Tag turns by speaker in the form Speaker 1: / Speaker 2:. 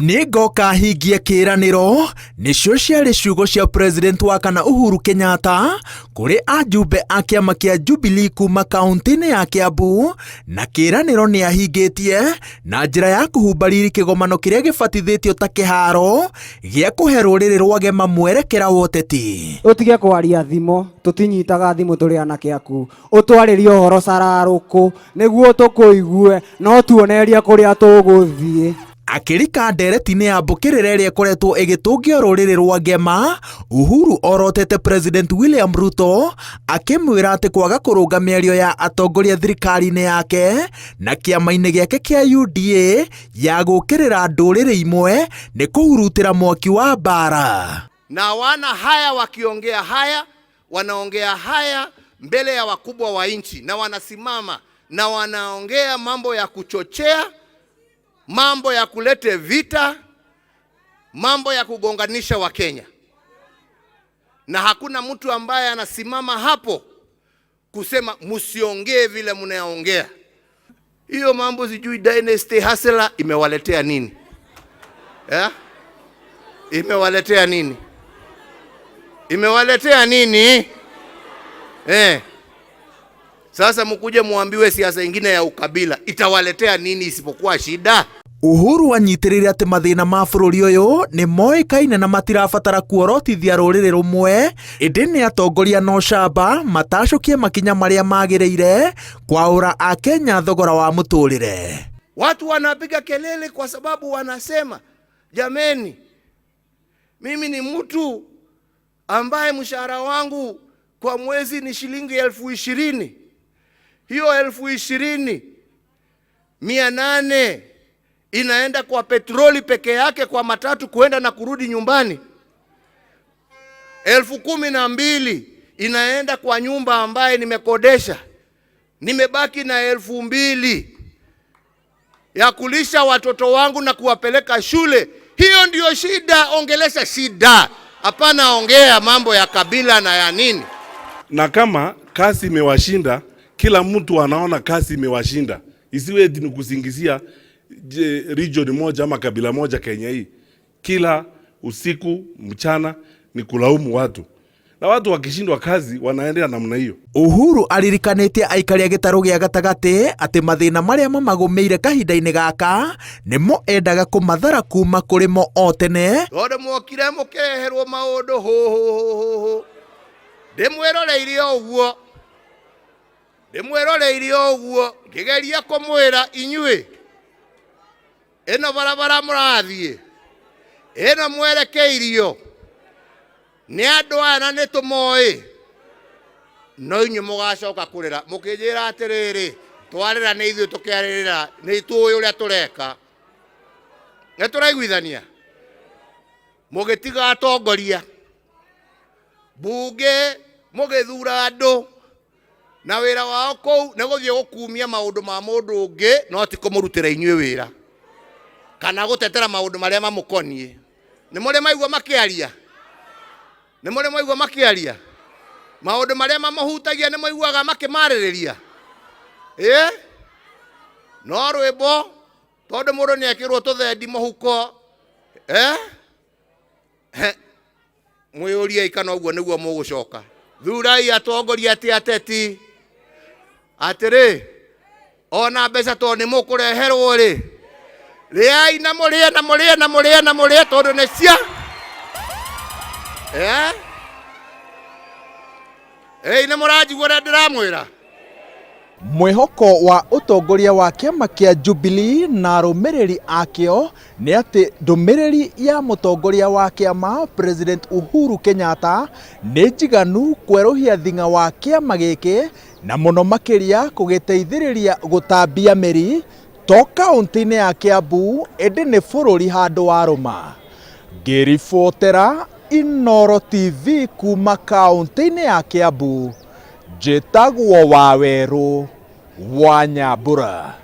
Speaker 1: Nĩngoka hingie kĩĩranĩro, nĩcio ciarĩ ciugo cia President wa kana Uhuru Kenyatta kũrĩ ajumbe a kĩama kĩa Jubilee kuma kaunti-inĩ ya Kiambu, na kĩĩranĩro nĩ ahingĩtie na njĩra ya kũhumba riri kĩgomano kĩrĩa gĩbatithĩtio ta kĩharo gĩa kũhe rũrĩrĩ rwa Gema mwerekera wa ũteti.
Speaker 2: Ũtige kwaria thimo, tũtinyitaga thimũ tũrĩ anake aku. Ũtwarĩrie ũhoro cararũkũ nĩguo tũkũigue no tuonererie kũrĩa tũgũthiĩ.
Speaker 1: Akĩrika ndereti-inĩ ya mbũkĩrĩra ĩrĩa ĩkoretwo ĩgĩtũngio rũrĩrĩ rwa Ngema, Uhuru orotete President William Ruto akĩmwĩra atĩ kwaga kũrũnga mĩario ya atongoria thirikari-inĩ yake na kĩama-inĩ gĩake kĩa UDA ya gũũkĩrĩra ndũrĩrĩ imwe nĩ kũhurutĩra mwaki wa mbaara.
Speaker 3: Na wana haya wakiongea haya, wanaongea haya mbele ya wakubwa wa nchi, na wanasimama na wanaongea mambo ya kuchochea, mambo ya kulete vita, mambo ya kugonganisha Wakenya, na hakuna mtu ambaye anasimama hapo kusema msiongee vile mnaongea. Hiyo mambo sijui Dynasty Hustler imewaletea nini? Yeah? Imewaletea nini? Imewaletea nini? Eh. Sasa mkuje muambiwe siasa ingine ya ukabila itawaletea nini isipokuwa shida?
Speaker 1: Uhuru anyitĩrĩire atĩ mathĩna ma bũrũri ũyũ nĩ moĩkaine na matirabatara kuorotithia rũrĩrĩ rũmwe, ĩndĩ nĩ atongoria na ũcamba matacũkie makinya marĩa magĩrĩire kwaũra Akenya thogora wa mũtũrĩre.
Speaker 3: Watu wanapiga kelele kwa sababu wanasema, jameni, mimi ni mtu ambaye mshahara wangu kwa mwezi ni shilingi 20,000. Hiyo 20,800 inaenda kwa petroli peke yake, kwa matatu kuenda na kurudi nyumbani. 12,000 inaenda kwa nyumba ambaye nimekodesha. Nimebaki na 2,000 ya kulisha watoto wangu na kuwapeleka shule. Hiyo ndiyo shida. Ongelesha shida, hapana ongea mambo ya kabila na ya nini.
Speaker 4: Na kama kazi imewashinda, kila mtu anaona kazi imewashinda, isiwe eti ni kusingizia region moja ama kabila moja Kenya hii. Kila usiku mchana ni kulaumu watu, na watu wakishindwa kazi wanaendea namna hiyo.
Speaker 1: Uhuru aririkanĩtie aikari a gĩtarũ gĩa gatagatĩ atĩ mathĩna marĩa mamagũmĩire kahinda-inĩ gaka nĩmo endaga kũmathara kuma kũrĩ mo o tene.
Speaker 3: Tondũ mwokire mũkĩreherwo maũndũ hũ, hũ, hũ, hũ, hũ. Ndĩmwĩroreire o ũguo, ndĩmwĩroreire o ũguo, ngĩgeria kũmwĩra inyuĩ ĩno barabara mũrathiĩ, ĩno mwerekeirio nĩ andũ aya na nĩ tũmoĩ, no inyuĩ mũgacoka kũrĩra mũkĩnjĩra atĩrĩrĩ, twarĩra nĩ ithuĩ tũkĩarĩrĩra, nĩ tũĩ ũrĩa tũreka. Nĩ tũraiguithania? Mũgĩtiga atongoria bunge, mũgĩthura andũ na wĩra wao kũu nĩ gũthiĩ gũkumia maũndũ ma mũndũ ũngĩ, no ti kũmũrutĩra inyuĩ wĩra kana gũtetera maũndũ marĩa mamũkoniĩ. Nĩ mũrĩ maigua makĩaria? Nĩ mũrĩ maigua makĩaria? Maũndũ marĩa mamũhutagia nĩ maiguaga makĩmarĩrĩria? Ĩ? No rwĩmbo tondũ mũndũ nĩ ekĩrwo tũthendi mũhuko. Eh? He. Mwĩyũriei kana ũguo nĩguo mũgũcoka. Thurai atongoria ti ateti. Atĩrĩ, ona mbeca tondũ nĩ mũkũreherwo rĩ, rĩai na mũrĩe na mũrĩe na mũrĩe na mũrĩe tondũ nĩ cia. Eh? Ĩĩ, nĩ mũranjigua ũrĩa ndĩramwĩra?
Speaker 1: Mwĩhoko wa ũtongoria wa kĩama kĩa Jubilee na arũmĩrĩri akĩo nĩ atĩ ndũmĩrĩri ya mũtongoria wa kĩama President Uhuru Kenyatta nĩ njiganu kwerũhia thing'a wa kĩama gĩkĩ na mũno makĩria kũgĩteithĩrĩria gũtambia mĩri to kaunti-inĩ ya Kiambu ĩndĩ nĩ bũrũri handũ warũma. Ngĩribotera Inooro TV kuma kaunti-inĩ ya Kiambu, njĩtagwo Wawerũ wa Nyambura.